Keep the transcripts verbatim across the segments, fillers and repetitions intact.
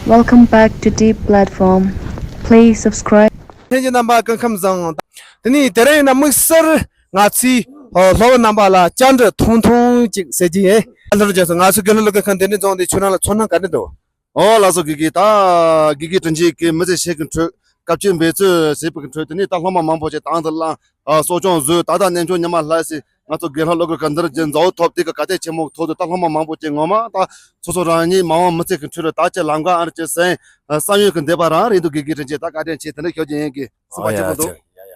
Welcome back to Deep Platform. Please subscribe. ལྷན་རྒྱས་རྣམ་པ་སྐུ་ཁམས་བཟང་། དེ་ནས་དེ་རིང་ཡིན་ན་དམིགས་བསལ་ང་ཚོའི་ཨ་སློབ་བུ་རྣམ་པ་ལ་བཅར་འདྲི་ཐུང་ཐུང་ཅིག་ཟེར་གྱི་ཡིན། ལྷན་རྒྱས་ཚོ། ང་ཚོའི་དགེ་སློབ་སློབ་དགེ་ཁང་གདན་འདྲེན་རྫོང་འདི་ཁྱོད་རང་ལ་ཚོར་སྣང་ག་འདྲ་འདུག་ཨོ་ལགས་སོ། དགེ་རྒན། ད་དགེ་རྒན་དྲིན་ཆེན་གྱིས་མི་ཚེ་ཞིག་གི་ཁྲོད་སྐབས་བཅོལ་འབད་རྩོལ་བྱས་པའི་ཁྲོད་དེ་ནས་ད་སློབ་མ་མང་པོ་ཞིག་དང་དུ་བླངས། ཨ་གསོ་སྐྱོང་བཟོས། ད་ལྟ་གནས་མཆོག་ཉི་མ་ལྷ་སའི་ང་ཚོ་དགེ་སློབ་སློབ་དགེ་ཁང་འདིར་འཛོམས་ཐོབ་དེ་གི་གལ་གཏད་ཆེན་མོ་ཐོག་ཏུ་ད་སློབ་མ་མང་པོ་ཞིག་ངོ་མ་ད་སོ་སོ་རང་ཉིད་མ་འོངས་མི་ཚེ་གི་ཁྲོད་ད་ཆ་ལམ་ཁ་ཨ་རི་ཅི་སེང་བསམ་ཡུལ་གྱི་འདོད་པ་རང་རེད་འདུག་དགེ་རྒན་དྲིན་ཆེན། ད་བཀའ་དྲིན་ཆེ། དེ་འདྲ་ཤོད་ཀྱི་ཡིན་གི་སྲིད་པ་ཨོ་ཡ། ཆེན་པོ་འདུག་ཡ་ཡ།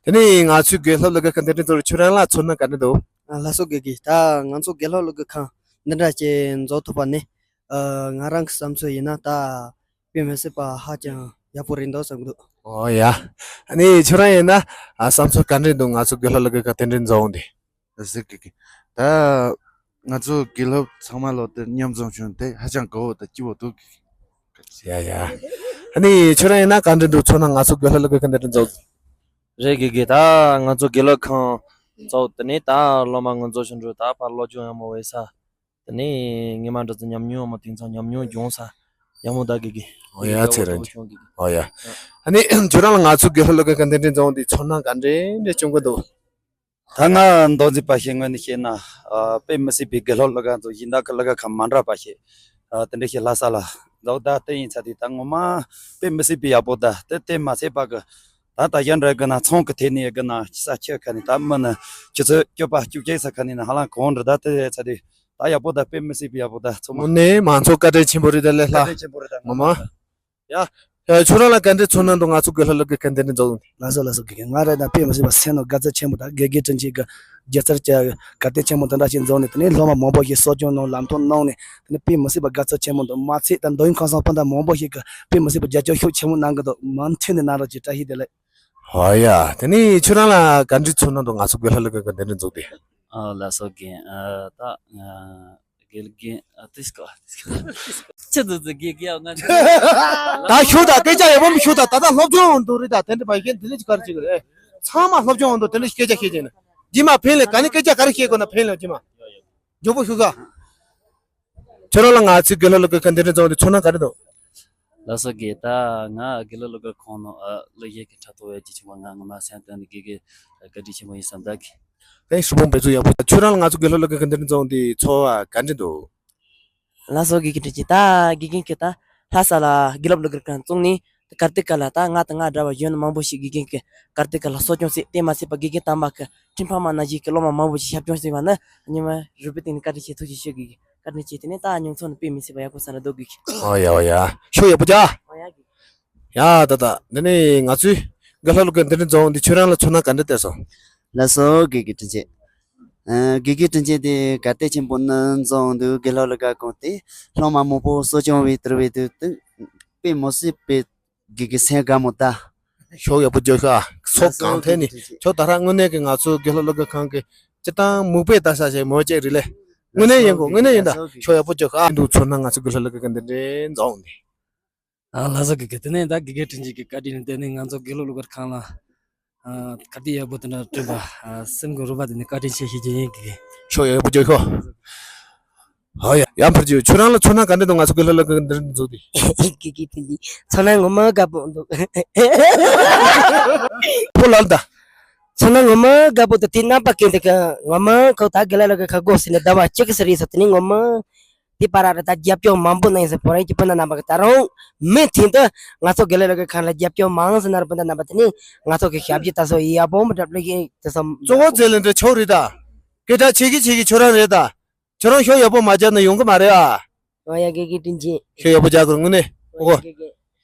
དེ་ནས་ང་ཚོའི་དགེ་སློབ་སློབ་དགེ་ཁང་གདན་འདྲེན་ཚོར་ཁྱོད་རང་ལ་ཚོར་སྣང་ག་འདྲ་འདུག་ཨ་ལགས་སོ། དགེ་རྒན། ད་ང་ཚོ་དགེ་སློབ་སློབ་དགེ་ཁང་འདི་འདྲ་ཅིག་འཛོམས་ཐུབ་པ་ནི། ཨ་ང་རང་གི་བསམ་ཚུལ་ཡིན་ན་ད་དཔེ་མི་སྲིད་པ་ཧ་ཅང་ཡག་པོ་རེད་འདུག་བསམ་གི་འདུག་ཨོ་ཡ། ཨ་ནི་ཁྱོད་རང་ཡིན་ན་ཨ་བསམ་ཚུལ་ག་འདྲ་འདུག་ང་ཚོ་དགེ་སློབ་སློབ་དགེ་ཁང་གདན་འདྲེན་འཛོམས་འོང་དེ། ཟེར་གི་གི། ད་ང་ཚོ་དགེ་སློབ་ཚང་མ་ལོ་དེ་མཉམ་འཛོམས་བྱུང་དེ་ཧ་ཅང་དགའ་བོ་དང་སྐྱིད་པོ་འདུག་གི། ཡ་ཡ། ཨ་ནི་ཁྱོད་རང་ཡིན་ན་ག་འདྲ་འདུག་ཚོར་སྣང་། ང་ཚོ་དགེ་སློབ་སློབ་དགེ་ཁང་གདན་འདྲེན་འཛོམས། རེད་དགེ་རྒན། ད་ང་ཚོ་དགེ་སློབ་ཁང་ཚོགས་དེ་ནས་ད་སློབ་མ་ང་ཚོ་ཞིག་འགྲོ་ད་ཕར་སློབ་སྦྱོང་ཡག་མོ་བྱེད་ས། དེ་ནས་ངེད་མ་འདྲ་ཚོ་ཉམས་མྱོང་མ་དེང་སང་ཉམས་མྱོང་སྦྱོང་ས་ཡག་མོ་ད་དགེ་རྒན། ཨོ་ཡ། ཚེ་རིང་། ཨོ་ཡ། ཨ་ནི་ཁྱོད་རང་ལ་ང་ཚོ་དགེ་སློབ་སློབ་དགེ་ཁང་གདན་འདྲེན་འཛོམས་དེ་ཚོར་སྣང་ག་འདྲ་འདྲ་བྱུང་གི་འདུག་ད་ང་མདོ་འཛིན་པ་ཞིག་ངོས་ནས་བཤད་ན། ཨ་དཔེ་མི་སྲིད་པའི་དགེ་སློབ་སློབ་ཁང་ཚོ་གཞན་དག་གི་སློབ་ཁང་མ་འདྲ་བ་ཞིག་ཨ་དེ་འདྲ་ཞིག་ལྷ་ས་ལ་འདུག་ད་དེ་ཡིན་ཚ་དུས་ད་ངོ་མ་དཔེ་མི་སྲིད་པའི་ཡག་པོ། ད་དེ་དེ་མ་ཚད་པ་གི་ད་ད་ཞག་འདྲ་གི་ན་ཚོང་གི་ཐད་ནས་གི་ན་ས་ཆ་ཁ་ནས་ད་མི་ནི་ཆུ་ཚོད་བཅུ་པ་བཅུ་གཅིག་ས་ཁ་ནས་ན་ཧ་ལམ་གང་འདྲ་ད་དེ་ཚ་དུས་ད་ཡག་པོ། ད་དཔེ་མི་སྲིད་པའི་ཡག་པོ། ད་ཚང་མ་དངོས་གནས་མང་ཚོགས་བཀའ་དྲིན་ཆེན་པོ་རེད། ད་ལས་ལྷ། བཀའ་དྲིན་ཆེན་པོ་རེད། ད་ངོ་མ། ཡ། ཡ། ཁྱོད་རང་ལ་ག་འདྲའི་ཚོར་སྣང་འདུག་ང་ཚོ་དགེ་སློབ་སློབ་དགེ་ཁང་གདན་འདྲེན་འཛོམས་དེ། ལགས་སོ། ལགས་སོ། དགེ་རྒན། ང་རང་ད་དཔེ་མི་སྲིད་པ་སེམས་ནང་དགའ་ཚོར་ཆེན་པོ་དང་དགེ་རྒན་དྲིན་ཆེན་གྱི་སྒྱུ་རྩལ་གྱི་གར་སྟེགས་ཆེན་མོ་འདི་འདྲ་ཞིག་འཛོམས་ནས། དེ་ནས་སློབ་མ་མང་པོ་ཞིག་གསོ་སྐྱོང་གནང་། ལམ་སྟོན་གནང་ནས། དེ་ནས་དཔེ་མི་སྲིད་པ་དགའ་ཚོར་ཆེན་མོ་འདུག་མ་ཚད་ད་མདོ་དབུས་ཁམས་གསུམ་སྤུན་ཟླ་མང་པོ་ཞིག་གིས་དཔེ་མི་སྲིད་པ་རྒྱབ་སྐྱོར་ཤུགས་ཆེན་མོ་གནང་གི་འདུག་མུ་མཐུད་ནས་གནང་རོགས་གྱིས། བཀྲ་ཤིས་བདེ་ལེགས། ཨོ་ཡ། དེ་ནས་ཁྱོད་རང་ལ་ག་འདྲའི་ཚོར་སྣང་འདུག་ང་ཚོ་དགེ་སློབ་སློབ་དགེ་ཁང་གདན་འདྲེན་འཛོམས་དེ། ཨ་ལགས་སོ། དགེ་རྒན། ཨ་ད་ཨ་དགེ་རྒན། ཨ་ཏིས་ཀོ་ཏིས་ཀོ། ཅི་འདུག་ཅི་དགེ་རྒན་ང་ཚོ། ད་ཤོད་ད། སྐད་ཆ་ཡག་པོ་མི་ཤོད་ད། ད་ལྟ་སློབ་སྦྱོང་འདུག་རེད་ད། དེ་འདྲ་མ་ཤེས་དེ་ལས་ཅི་ག་རེ་བྱེད་གི་རེད། ཚང་མ་སློབ་སྦྱོང་འདུག་དེ་འདྲ་སྐད་ཆ་བཤད་ཀྱི་ན། རྗེས་མ་ཕན་ལས་ག་ནས་སྐད་ཆ་ག་རེ་བཤད་དགོས་ན་ཕན་ལས་རྗེས་མ། མགྱོགས་པོ་ཤོད་ད། ཁྱོད་རང་ལ་ང་ཚོའི་དགེ་སློབ་སློབ་དགེ་ཁང་གདན་འདྲེན་འཛོམས་དེ་ཚོར་སྣང་ག་རེ་འདུག་ལགས་སོ། དགེ་རྒན། ད་ང་དགེ་སློབ་སློབ་དགེ་ཁང་ནང་ཨ་སློབ་གཞི་གི་འཁྲབ་ཐོག་བས་ཀྱི་ཆེན་པོ་ང་ངོ་མ་སེམས་གཏིང་ནས་དགེ་རྒན་བཀའ་དྲིན་ཆེན་པོ་ཡིན་བསམ་ད་གི། ཨེ་ཧྲུལ་པོ་འབད་རྩོལ་ཡག་པོ། ཁྱོད་རང་ལ་ང་ཚོ་དགེ་སློབ་སློབ་དགེ་ཁང་གདན་འདྲེན་འཛོམས་དེ་ཚོར་བ་ག་འདྲ་འདུག་ལགས་སོ། དགེ་རྒན་དྲིན་ཆེན། ད་དགེ་རྒན་གྱིས་ད་ལྷ་ས་ལ་དགེ་སློབ་སློབ་དགེ་ཁང་བཙུགས་ནས་གར་སྟེགས་སྒང་ལ་ད་ང་དང་ང་འདྲ་བ་གཞོན་ནུ་མང་པོ་ཞིག་དགེ་རྒན་གྱིས་གར་སྟེགས་སྒང་ལ་གསོ་སྐྱོང་བྱས། དེ་མ་ཚད་པ་དགེ་རྒན་དམ་པ་གི་ཁྲི་འཕགས་མ་ནང་བཞིན་གྱི་སློབ་མ་མང་པོ་ཞིག་ཞབས་སྐྱོང་བྱས་པ་ནི་སྙིང་མ་རུས་པའི་གཏིང་ནས་བཀའ་དྲིན་ཆེ་ཐུགས་རྗེ་ཆེ། དགེ་རྒན་བཀའ་དྲིན་ཆེ། དེ་ནས་ད་མྱོང་ཚོར་ནི་དཔེ་མི་སྲིད་པ་ཡག་པོ་ས་ར་འདུག་དགེ་རྒན། ཨོ་ཡ་ཨོ་ཡ། ཤོ་ཡག་པོ་རྒྱག་ཨོ་ཡ་དགེ། ཡ་ད་ད་འདི་ནས་ང་ཚོའི་དགེ་སློབ་སློབ་དགེ་ཁང་གདན་འདྲེན་འཛོམས་དེ་ཁྱོད་རང་ལ་ཚོར་སྣང་ག་འདྲ་སྟེར་སོང་། ལགས་སོ། དགེ་རྒན་དྲིན་ཆེན། ཨ་དགེ་རྒན་དྲིན་ཆེན་དེ་གར་སྟེགས་ཆེན་པོ་ནང་འཛོམས་འདུག་དགེ་སློབ་སློབ་དགེ་ཁང་དེ་སློབ་མ་མང་པོ་གསོ་སྐྱོང་བྱས་དེར་བྱས་དུས་དེ་དཔེ་མི་སྲིད་པའི་དགེ་རྒན་སེམས་དགའ་མོ་ད། ཤོ་ཡག་པོ་རྒྱག་ཤག་ཚོགས་གང་ཐད་ནས་ཁྱོད་ད་རང་དངོས་གནས་ཀྱི་ང་ཚོ་དགེ་སློབ་སློབ་དགེ་ཁང་གི་སྤྱིར་བཏང་མིག་དཔེ་ལྟ་ས་ཞིག་མོ་ཅིག་རེད་ལེ། དངོས་གནས་ཡིན་གོ་དངོས་གནས་ཡིན་ད། ཤོ་ཡག་པོ་རྒྱག་ཤག་འདུག་ཚོར་སྣང་ང་ཚོ་དགེ་སློབ་སློབ་དགེ་ཁང་གདན་འདྲེན་འཛོམས་ནས། ཨ་ལགས་སོ། དགེ་རྒན། དེ་ནས་ད་དགེ་རྒན་དྲིན་ཆེན་གྱི་བཀའ་དྲིན་དེ་ནས་ང་ཚོ་དགེ་སློབ་སློབ་དགེ་ཁང་ལ་ཨ་གར་སྟེགས་ཡག་པོ་དེ་འདྲ་བསྐྲུན་པ་ཨ་སེམས་ཀྱི་རུས་པ་དེ་ནས་བཀའ་དྲིན་ཆེ་ཞུ་རྒྱུ་ཡིན། དགེ་རྒན། ཤོ་ཡག་པོ་རྒྱག་ཤོག་ཨོ་ཡ། ཡང་ཕར་རྒྱུ་ཁྱོད་རང་ལ་ཚོར་སྣང་ག་འདྲ་འདུག་ང་ཚོ་དགེ་སློབ་སློབ་དགེ་ཁང་འདིར་འཛུལ་ཏེ། དགེ་རྒན་དྲིན་ཆེན། ཚོར་སྣང་ངོ་མ་དགའ་པོ་འདུག་ཕོ་ལགས་ད། ཚོར་སྣང་ངོ་མ་དགའ་པོ་འདུག་དེ་རྣམ་པ་ཀུན་ཏུ་གི་ངོ་མ་ཁོ་ད་དགེ་ལགས་ལགས་ཀྱི་ཁ་སྒོ་ཟེར་ནས་ཟླ་བ་གཅིག་གི་ཟེར་ཡིན་ས། དེ་ནས་ངོ་མ་དེ་པར་ར་ད་རྒྱབ་སྐྱོར་མང་པོ་གནང་ཡིན་ས། བོད་རང་གི་སྤུན་ཟླ་རྣམ་པ་གི་ད་རུང་མུ་མཐུད་དུ་ང་ཚོ་དགེ་ལགས་ལགས་ཀྱི་ཁ་ལ་རྒྱབ་སྐྱོར་མང་ཟེར་ན་ར། སྤུན་ཟླ་རྣམ་པ་དེ་ནས་ང་ཚོ་གི་ཞབས་ཕྱི་ད་སོ་ཡག་པོ་མི་འདྲ་ལ་ཡིན་དེ་སོ། གཙོ་བོ་རྩེ་ལེན་འདྲ་ཆོག་རེད་ད། སྐད་གྲགས་ཆེ་གི་ཆེ་གི་ཁྱོད་རང་རེད་ད། ཁྱོད་རང་ཤོ་ཡག་པོ་མ་རྒྱག་ན་ཡོང་གི་མ་རེད་ཨ། ཨོ་ཡ། དགེ་རྒན་དྲིན་ཆེན། ཤོ་ཡག་པོ་རྒྱག་དགོས་དངོས་གནས། ཨོ་ཨོ་ཡ། དགེ་རྒན།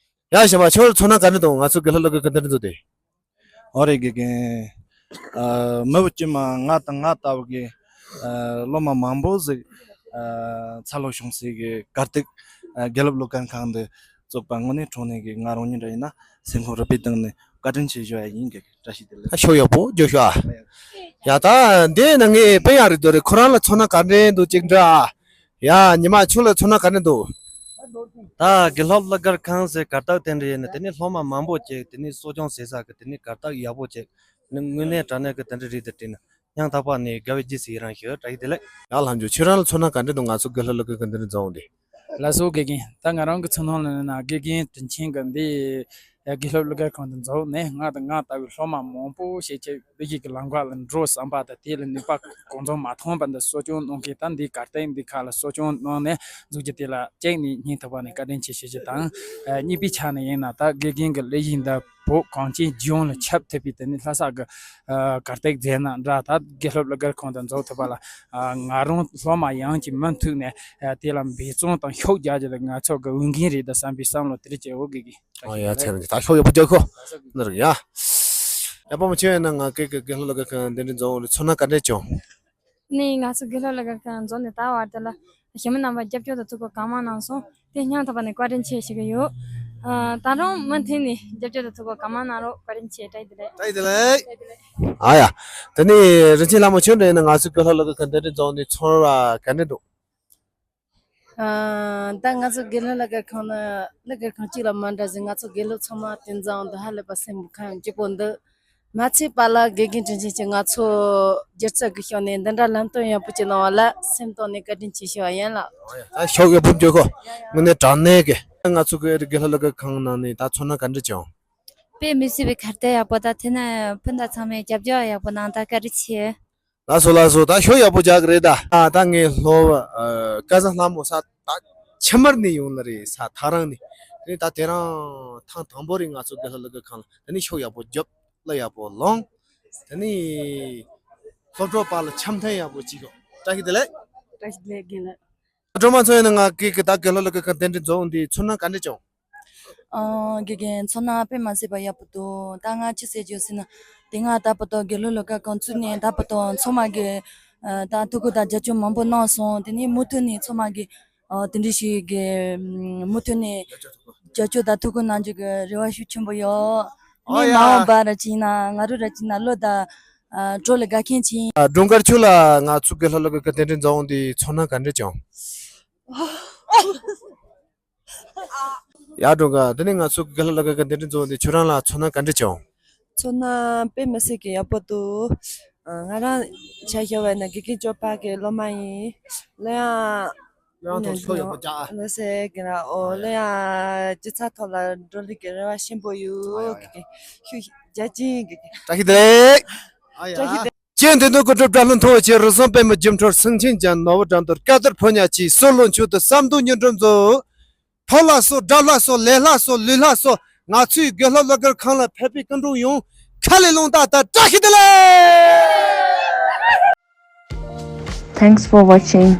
ཡ་ཞེས་པ་ཁྱོད་ཚོར་སྣང་ག་འདྲ་འདུག་ང་ཚོ་དགེ་ལགས་སློབ་དགེ་ཁང་འདིར་འཛུལ་ཏེ། ཨོ་རེད་དགེ་རྒན། ཨ་མི་བུ་ཅི་མ་ང་དང་ང་ལྟ་བུ་གི་ཨ་སློབ་མ་མང་པོ་ཟིག་ཨ་འཚར་ལོངས་བྱུང་སའི་གི་གར་སྟེགས་ཨ་དགེ་སློབ་སློབ་དགེ་ཁང་འདི་བཙུགས་པ་དངོས་གནས་དྲང་གནས་གི་ང་རང་ཉིད་འདྲ་ཡིན་ན་སེམས་ཁོང་རུས་པའི་གཏིང་ནས་བཀའ་དྲིན་ཆེ་ཞུ་ཡ་ཡིན་གི། བཀྲ་ཤིས་བདེ་ལེགས། ཤོ་ཡག་པོ་རྒྱག་ཤོག་ཨ། ཡ་ད་འདི་ན་ངའི་དཔེ་ཡག་རེད་འདུག་རེད། ཁོ་རང་ལ་ཚོར་སྣང་ག་འདྲ་འདུག་ཅིག་འདྲ་ཨ། ཡ་ཉི་མ་ཁྱོད་ལ་ཚོར་སྣང་ག་འདྲ་འདུག་ད་དགེ་སློབ་སློབ་དགེ་ཁང་ཟེར་གར་སྟེགས་དེ་འདྲ་ཡིན་ན་དེ་ནི་སློབ་མ་མང་པོ་ཅིག་དེ་ནི་གསོ་སྐྱོང་བྱེད་ས་གི་དེ་ནི་གར་སྟེགས་ཡག་པོ་ཅིག་ནི་དངོས་གནས་དྲང་གནས་གི་དེ་འདྲ་རེད། དེ་དྲན་ན་སྙིང་ཐག་པ་ནས་དགའ་བའི་རྗེས་སུ་ཡི་རང་ཞུ། བཀྲ་ཤིས་བདེ་ལེགས། ཡ་ལྷ་མཇུག་ཁྱོད་རང་ལ་ཚོར་སྣང་ག་འདྲ་འདུག་ང་ཚོ་དགེ་སློབ་སློབ་དགེ་ཁང་འདི་ནས་འཛོམས་ཏེ། ལགས་སོ། དགེ་རྒན། ད་ང་རང་གི་ཚོར་སྣང་ལ་ན། དགེ་རྒན་དྲིན་ཆེན་གྱིས་འདི་དགེ་སློབ་སློབ་གར་ཁང་དུ་འཛོམས་ནས། ང་དང་ང་ལྟ་བུའི་སློབ་མ་མང་པོ་ཞིག་ཅིག་བོད་ཡིག་གི་ལམ་ཁ་ལ་འགྲོ་བསམ་པ་དང་། དེ་ལ་ནུས་པ་གང་འཚམ་མ་ཐོན་པ་འདི་གསོ་སྐྱོང་གནང་མཁན། ད་འདི་གར་སྟེགས་འདི་ཁ་ལ་གསོ་སྐྱོང་གནང་ནས་འཛུགས་རྒྱུ་དེ་ལ་གཅིག་ནས་སྙིང་ཐག་པ་ནས་བཀའ་དྲིན་ཆེ་ཞུ་རྒྱུ་དང་། ཨ། གཉིས་པའི་ཆ་ནས་ཡིན་ན། ད་དགེ་རྒན་གྱི་ལས་གཞི་འདི་བོད་གངས་ཅན་ལྗོངས་ལ་ཁྱབ་ཐུབ་པའི། དེ་ནི་ལྷ་ས་གི་ཨ་གར་སྟེགས་མཛད་ན་འདྲ། ད་དགེ་སློབ་སློབ་གར་ཁང་དུ་འཛོམས་ཐུབ་པ་ལ། ཨ། ང་རང་སློབ་མ་ཡོངས་ཀྱིས་མུ་མཐུད་ནས། ཨ། དེ་ལ་འབད་བརྩོན་དང་ཤུགས་རྒྱག་རྒྱུ་དེ་ང་ཚོ་གི་འོས་འགན་རེད་ད་བསམ་པའི་བསམ་བློ་དེ་རེད་ཅེས། འོ། དགེ་རྒན། ཨ་ཡ། ཚེ་རིང་། ད་ཤུགས་ཡག་པོ་རྒྱག་གོ། ནོར་ཡ། ཡག་པོ་མ་བྱུང་ཡིན་ན། ང་དགེ་རྒན་གྱི་དགེ་སློབ་སློབ་གར་ཁང་གདན་འདྲེན་འཛོམས་འོང་ལ་ཚོར་སྣང་ག་འདྲས་བྱུང་། ནི་ང་ཚོ་དགེ་སློབ་སློབ་གར་ཁང་འཛོམས་ནས་ད་བར་དུ་ལ། གཞོན་ནུ་རྣམ་པ་རྒྱབ་སྐྱོར་དང་ཐུགས་ཁུར་གང་མང་གནང་སོང་། དེ་སྙིང་ཐག་པ་ནས་བཀའ་དྲིན་ཆེ་ཞུ་གི་ཡོད། ཨ། ད་རུང་མུ་མཐུད་ནས་རྒྱབ་སྐྱོར་དང་ཐུགས་ཁུར་གང་མང་གནང་རོགས། བཀའ་དྲིན་ཆེ། བཀྲ་ཤིས་བདེ་ལེགས། བཀྲ་ཤིས་བདེ་ལེགས། ཨ་ཡ། དེ་ནས་རིན་ཆེན་ལྷ་མོ། ཁྱོད་འདྲ་ཡིན་ན་ང་ཚོ་དགེ་སློབ་སློབ་གར་ཁང་གདན་འདྲེན་འཛོམས་ནས་ཚོར་བ་ག་འདྲས་འདུག། ཨ། ད་ང་ཚོ་དགེ་སློབ་སློབ་གར་ཁང་ནི་སློབ་གར་ཁང་གཅིག་ལ་མ་འདྲ་ཟིག། ང་ཚོ་དགེ་སློབ་ཚང་མ་དེ་འཛོམས་འདུག། ཧ་ལས་པ་སེམས་ཁམས་སྐྱིད་པོ་འདུག། མ་ཚད་པ་ལ་དགེ་རྒན་དྲིན་ཆེན་གྱིས་ང་ཚོ་སྒྱུ་རྩལ་གྱི་ཕྱོགས་ནས་འདི་འདྲ་ལམ་སྟོན་ཡག་པོ་ཅིག་གནང་བ་ལ་སེམས་གཏིང་ནས་བཀའ་དྲིན་ཆེ་ཞུ་བ་ཡིན་ལགས། ད་ཤུགས་ཡག་པོ་རྒྱག་གོ། དངོས་གནས་དྲང་གནས་ཀྱི། ང་ཚོ་གི་དགེ་སློབ་སློབ་གར་ཁང་ནང་ནས་ད་ཚོར་སྣང་ག་འདྲ་བྱུང་། དཔེ་མི་སྲིད་པའི་གར་སྟེགས་ཡག་པོ་དང་། དེ་ནས་སྤུན་ཟླ་ཚང་མས་རྒྱབ་སྐྱོར་ཡག་པོ་གནང་། ད་བཀའ་དྲིན་ཆེ། ལགས་སོ། ལགས་སོ། ད་ཤུགས་ཡག་པོ་རྒྱག་གི་རེད་ད། ཨ། ད་ངའི་སློབ་བུ། ཨ། སྐལ་བཟང་ལྷ་མོ་ས་ད་ཕྱི་མར་ནས་ཡོང་ལེ་རེད། ས་ཐག་རིང་ནས། དེ་ནས་ད་དེ་རིང་ཐེངས་དང་པོ་རེད། ང་ཚོ་དགེ་སློབ་སློབ་གར་ཁང་ལ། དེ་ནས་ཤུགས་ཡག་པོ་རྒྱོབ། གླུ་ཡག་པོ་བླངས། དེ་ནས་སློབ་གྲོགས་བར་ལ་འཆམ་མཐུན་ཡག་པོ་བྱེད་དགོས། བཀྲ་ཤིས་བདེ་ལེགས། བཀྲ་ཤིས་བདེ་ལེགས། རྒན་ལགས། སྒྲོལ་མ་མཚོ་ཡིན་ན། ང་གི་གི་ད་དགེ་སློབ་སློབ་གར་ཁང་གདན་འདྲེན་འཛོམས་འོང་དུས་ཚོར་སྣང་ག་འདྲ་བྱུང་། ཨ། དགེ་རྒན། ཚོར་སྣང་དཔེ་མ་སྲིད་པ་ཡག་པོ་འདུག། ད་ང་ཅི་ཟེར་རྒྱུ་ཟེར་ན། དེ་སྔ་ད་བར་དུ་དགེ་སློབ་སློབ་གར་ཁང་བཙུགས་ནས་ད་བར་དུ་ཚང་མ་གིས། ཨ། ད་ཐུགས་ཁུར་དང་རྒྱབ་སྐྱོར་མང་པོ་གནང་སོང་། དེ་ནས་མུ་མཐུད་ནས་ཚང་མ་གིས། ཨ། དེ་འདྲ་ཞིག་གི། ཨ། མུ་མཐུད་ནས་རྒྱབ་སྐྱོར་དང་ཐུགས་ཁུར་གནང་རྒྱུ་གི་རེ་བ་ཤུགས་ཆེན་པོ་ཡོད། ཨོ་ངས་ཡ། མ་འོངས་པ་ར་ཅིག་ན། ང་རུ་ར་ཅིག་ན་བློ་དང་། ཨ། བྲོ་ལ་དགའ་མཁན་ཅིག་ཡིན། ཨ། སྒྲོལ་དཀར། ཁྱོད་ལ་ང་ཚོ་དགེ་སློབ་སློབ་གར་ཁང་གདན་འདྲེན་འཛོམས་འོང་དུས་ཚོར་སྣང་ག་འདྲ་བྱུང་། ཡ། སྒྲོལ་དཀར། དེ་ནས་ང་ཚོ་དགེ་སློབ་སློབ་གར་ཁང་གདན་འདྲེན་འཛོམས་འོང་དུས་ཁྱོད་རང་ལ་ཚོར་སྣང་ག་འདྲ་བྱུང་། ཚོར་སྣང་དཔེ་མི་སྲིད་ཀྱི་ཡག་པོ་འདུག། ཨ། ང་རང་ཆ་བཞག་པ་ན་དགེ་རྒན་ཇོ་པ་གི་སློབ་མ་ཡིན། གླུ་དབྱངས། གླུ་དབྱངས་ཐོག་ཤོག་ཡག་པོ་རྒྱག། ལགས་སེ། དགེ་རྒན། ཨོ། གླུ་དབྱངས་སྤྱི་ཚོགས་ཐོག་ལ་འགྲོ་ལུགས་ཀྱི་རེ་བ་ཆེན་པོ་ཡོད། ཨ་ཡ། དགེ་རྒན་ཤུགས་རྒྱག་ཅིང་། དགེ་རྒན། བཀྲ་ཤིས་བདེ་ལེགས། ཨ་ཡ། བཀྲ་ཤིས་བདེ་ལེགས། གཅེས་འཛིན་དུ་གོ་སྒྲུབ་དགྲ་ལྷ་མཐོ་བོ་ཆེ། རུ་ཟོམ་པད་མོ་སྒྱུ་འཕྲུལ། སེང་ཆེན་ཅན་ནོར་བུ་སྦྲང་རྡོར། སྐལ་རྡོར་ཕོ་ཉ་ཆེ། སྲོད་ལོ་མཆུ་ཏོ་བསམ་དོན་མྱུར་འགྲུབ་མཛོད། ཕོ་ལ་སོགས་དགྲ་ལ་སོགས་ལས་ལ་སོགས་ལུས་ལ་སོགས། ང་ཚོའི་དགེ་སློབ་སློབ་གར་ཁང་ལ་ཕེབས་པའི་སྐུ་མགྲོན་ཡོངས་ཁ་ལས་རླུང་རྟ་དང་བཀྲ་ཤིས་བདེ་ལེགས། Thanks for watching.